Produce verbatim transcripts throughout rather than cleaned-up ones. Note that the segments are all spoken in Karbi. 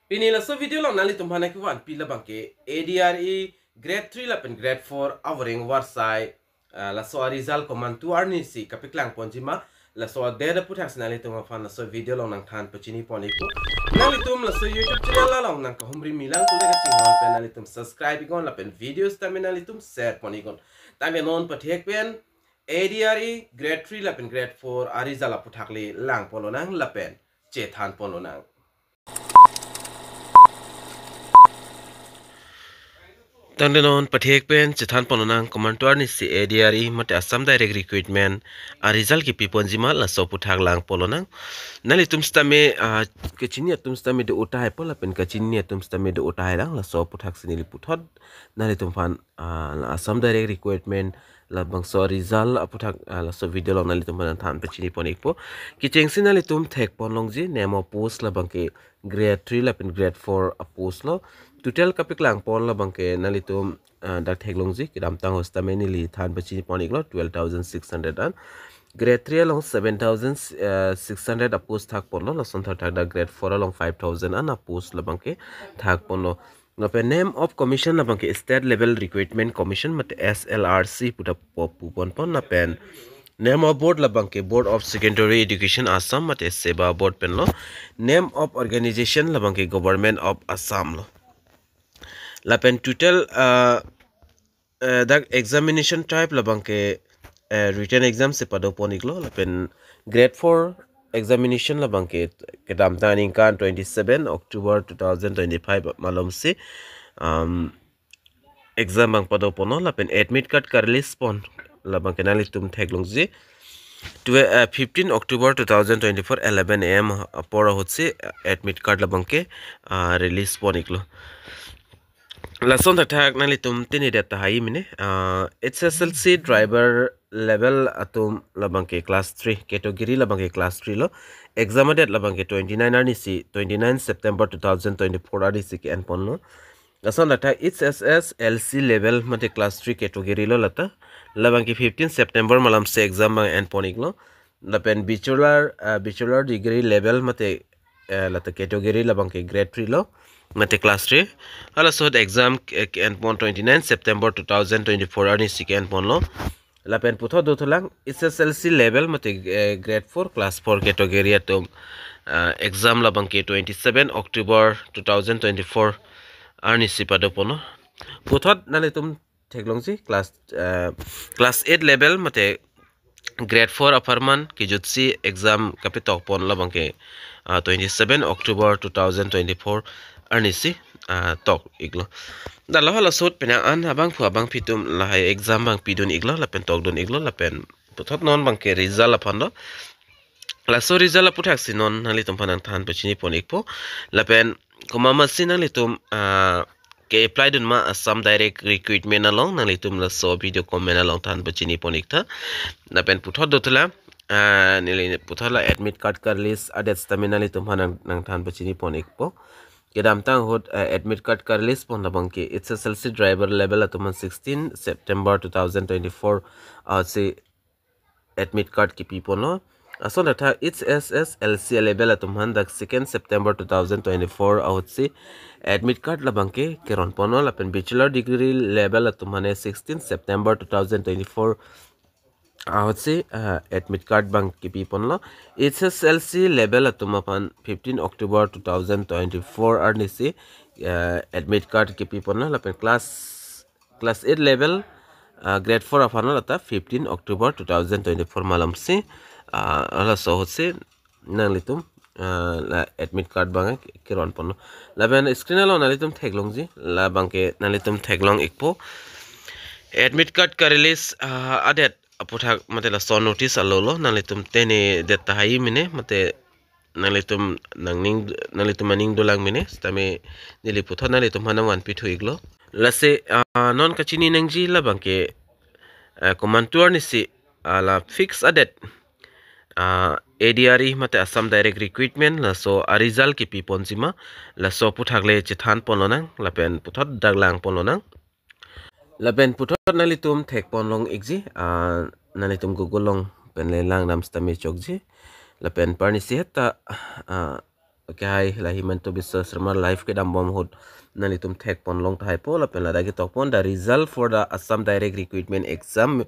Pini laso video along nanglitum aphan nangkevanpi labangke A D R E grade three lapen grade four avoreng varsai, ah, laso a-result komantu arnisi kapeklang ponjima, laso a-date aputhaksi nanglitum aphan laso video along nangthan pachini pon ikpo. Nanglitum laso YouTube channel along nangkahumri milang pule kachinghon pen nanglitum subscribe iknon lapen videos tame nanglitum share pon iknon. Tame non pathek pen A D R E grade three lapen grade four a-result aputhak le lang ponlonang lapen chethan ponlonang. Tangte non pathek pen chethan ponlonang komantu arnisi A D R E mate Assam Direct Recruitment a-result kipi ponjima laso aputhak lang ponlonang. Nanglitum sitame, ah, kachini atum sitame do-o tahai po lapen kachini atum sitame do-o tahai lang, laso aputhaksi neli puthot nanglitum aphan, ah, Assam Direct Recruitment labangso a-result aputhak, ah, laso video along nanglitum aphan nangthan pachini pon ikpo. Kechengsi nanglitum thek ponlongji name of post labangke grade three lapen grade four a-post lo. Total kapeklang pon labangke nanglitum, ah, dak theklongji, kedamtang ahut sitame neli than pachini pon iklo twelve thousand six hundred an. Grade three along seven thousand six hundred a-post thak ponlo, lason thakthak dak grade four along five thousand an a-post labangke thak ponlo. Lapen name of commission labangke State Level Recruitment Commission mate S L R C pu ta po pu ponpon lapen name of board labangke Board of Secondary Education Assam mate SEBA board penlo. Name of organization labangke Government of Assam lo. Lapen total, ah, eh, dak examination type labangke, eh, written exam si pado pon iklo, lapen grade four examination labangke kedamtang aningkan twenty-seven October two thousand twenty-five malomsi, um, exam abang pado ponlo lapen admit card ka-release pon labangke nanglitum theklongji. Twe-, eh, fifteen October two thousand twenty-four eleven A M apor ahutsi, eh, admit card labangke, ah, release pon iklo. Lason thakthak nanglitum tinidet tahai mene, ah, H S L C driver level atum labangke class three category labangke class three lo. Exam a-date labangke twenty-nine arnisi, twenty-nine September two thousand twenty-four arnisi ke-en ponlo. Lason thakthak H S S L C level mate class three category lo lata. Labangke fifteen September malomsi exam abang en pon iklo. Lapen bachelor, ah, bachelor degree level mate, eh, lata category labangke grade three lo mate class three. Halaso ahut exam, eh, ke-en pon twenty-nine September two thousand twenty-four arnisi ke-en ponlo. Lapen puthot dothulang H S L C level mate, eh, grade four class four category atum, ah, exam labangke twenty-seven October two thousand twenty-four arnisi pado ponlo. Puthot nanglitum theklongji class, eh, class eight level mate grade four apharman kejutsi exam kapetok pon labangke, ah, twenty-seven October two thousand twenty-four arnisi, ah, tok iklo. Dak lo halaso ahut penang an abangphu abangphi atum lahai exam abang pidun iklo lapen tokdun iklo lapen puthot non abangke result aphan lo. Laso result aputhaksi non nanglitum aphan nangthan pachini pon ikpo. Lapen komat masi nanglitum, ah, ke-apply dunma Assam Direct Recruitment along, nanglitum laso video comment along than pachini pon iktha. Lapen puthot dothulang, ah, neli puthot la admit card ka-release a-date sitame nanglitum aphan nang, nangthan pachini pon ikpo. Kedamtang ahut, eh, admit card ka-release pon labangke H S L C driver level atum aphan sixteen September two thousand twenty-four ahutsi admit card kipi ponlo. Lason thakthak H S S L C level atum aphan dak second September two thousand twenty-four ahutsi admit card labangke keron ponlo lapen bachelor degree level atum aphan sixteen September two thousand twenty-four ahutsi, ah, admit card abang kipi ponlo. H S L C level atum aphan fifteen October two thousand twenty-four arnisi, ah, admit card kipi ponlo lapen class, class eight level, ah, grade four aphan lo lata fifteen October two thousand twenty-four malomsi, ah, halaso ahutsi nanglitum, ah, la admit card abang keron ponlo. Lapen screen along nanglitum theklongji, labangke nanglitum theklong ikpo. Admit card ka-release, ah, a-date aputhak mate laso notice alo lo, nanglitum tinidet tahai mene mate nanglitum nangning, nanglitum aning dolang mene sitame neli puthot nanglitum aphan nangvanpi thu iklo. Lasi, ah, non kachini nangji labangke, ah, komantu arnisi, ah, la fix a-date, ah, A D R E mate Assam Direct Recruitment laso a-result kipi ponjima, laso aputhak le chethan ponlonang lapen puthot dak lang ponlonang. Lapen puthot nanglitum thek ponlong ikji, ah, nanglitum Google along pen le langdam sitame chokji. Lapen parnisi heta, ah, Okay, hi, la Himanta Biswa Sarma live kedam bom ahut nanglitum thekpon long tahai po, lapen ladak ketok pon the result for the Assam Direct Recruitment Exam,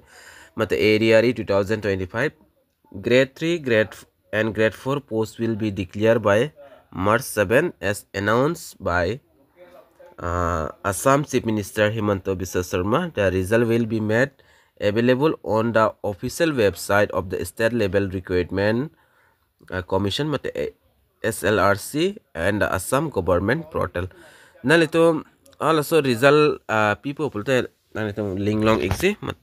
mate A D R E two thousand twenty-five. Grade three, grade f- and grade four post will be declared by March seven as announced by uh, Assam Chief Minister Himanta Biswa Sarma. The result will be made available on the official website of the State Level Recruitment uh, Commission, mate S L R C, and the Assam Government Portal. Nanglitum halaso result uh, pipo pulote nanglitum link long iksi, mat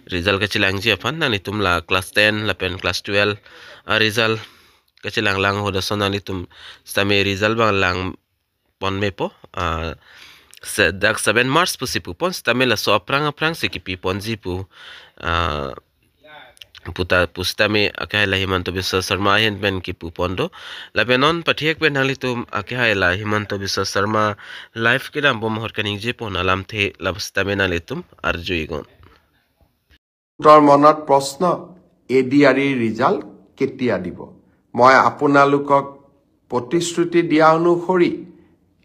result kachelangji aphan nanglitum la class ten lapen class twelve a result kachelang lang ahut ason nanglitum sitame result abang lang pon mepo. Ah, se- dak seven March pusi pupon, sitame laso aphrang aphrang si kipi ponji pu ah, puta pusitame akai la Himanta Biswa Sarma ahin pen kipu pon do. Lapen non pathek pen nanglitum akai la Himanta Biswa Sarma live kedam bom ahut kaningje pon alamthe la pusitame nanglitum arju iknon. তোৰ মনত প্ৰশ্ন, A D R ইৰ ৰিজাল্ট কেতিয়া দিব? মই আপোনালোকক প্ৰতিশ্ৰুতি দিয়া অনুসৰি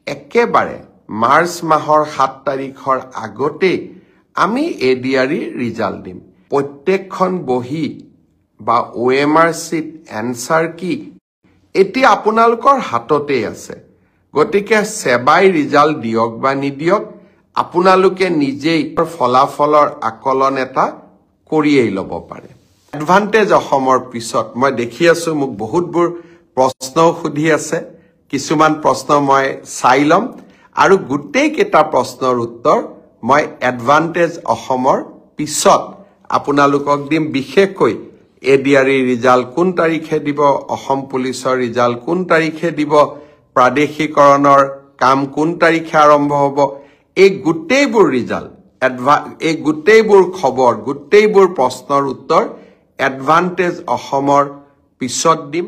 একেবাৰে মাৰ্চ মাহৰ সাত তাৰিখৰ আগতেই আমি এ ডি আৰ ইৰ ৰিজাল্ট দিম। প্ৰত্যেকখন বহী বা অ' এম আৰ চিট এনচাৰ কি এতিয়া আপোনালোকৰ হাততেই আছে। গতিকে ছেবাই ৰিজাল্ট দিয়ক বা নিদিয়ক, আপোনালোকে নিজেই ফলাফলৰ আকলন এটা কৰিয়েই ল'ব পাৰে। এডভান্টেজ অসমৰ পিছত মই দেখি আছো, মোক বহুতবোৰ প্ৰশ্ন সুধি আছে। কিছুমান প্ৰশ্ন মই চাই ল'ম আৰু গোটেইকেইটা প্ৰশ্নৰ উত্তৰ মই এডভান্টেজ অসমৰ পিছত আপোনালোকক দিম। বিশেষকৈ এ ডি আৰ ই ৰিজাল্ট কোন তাৰিখে দিব, অসম পুলিচৰ ৰিজাল্ট কোন তাৰিখে দিব, প্ৰাদেশিকৰণৰ কাম কোন তাৰিখে আৰম্ভ হ'ব, এই গোটেইবোৰ ৰিজাল্ট, এডভা- এই গোটেইবোৰ খবৰ, গোটেইবোৰ প্ৰশ্নৰ উত্তৰ এডভান্টেজ অসমৰ পিছত দিম।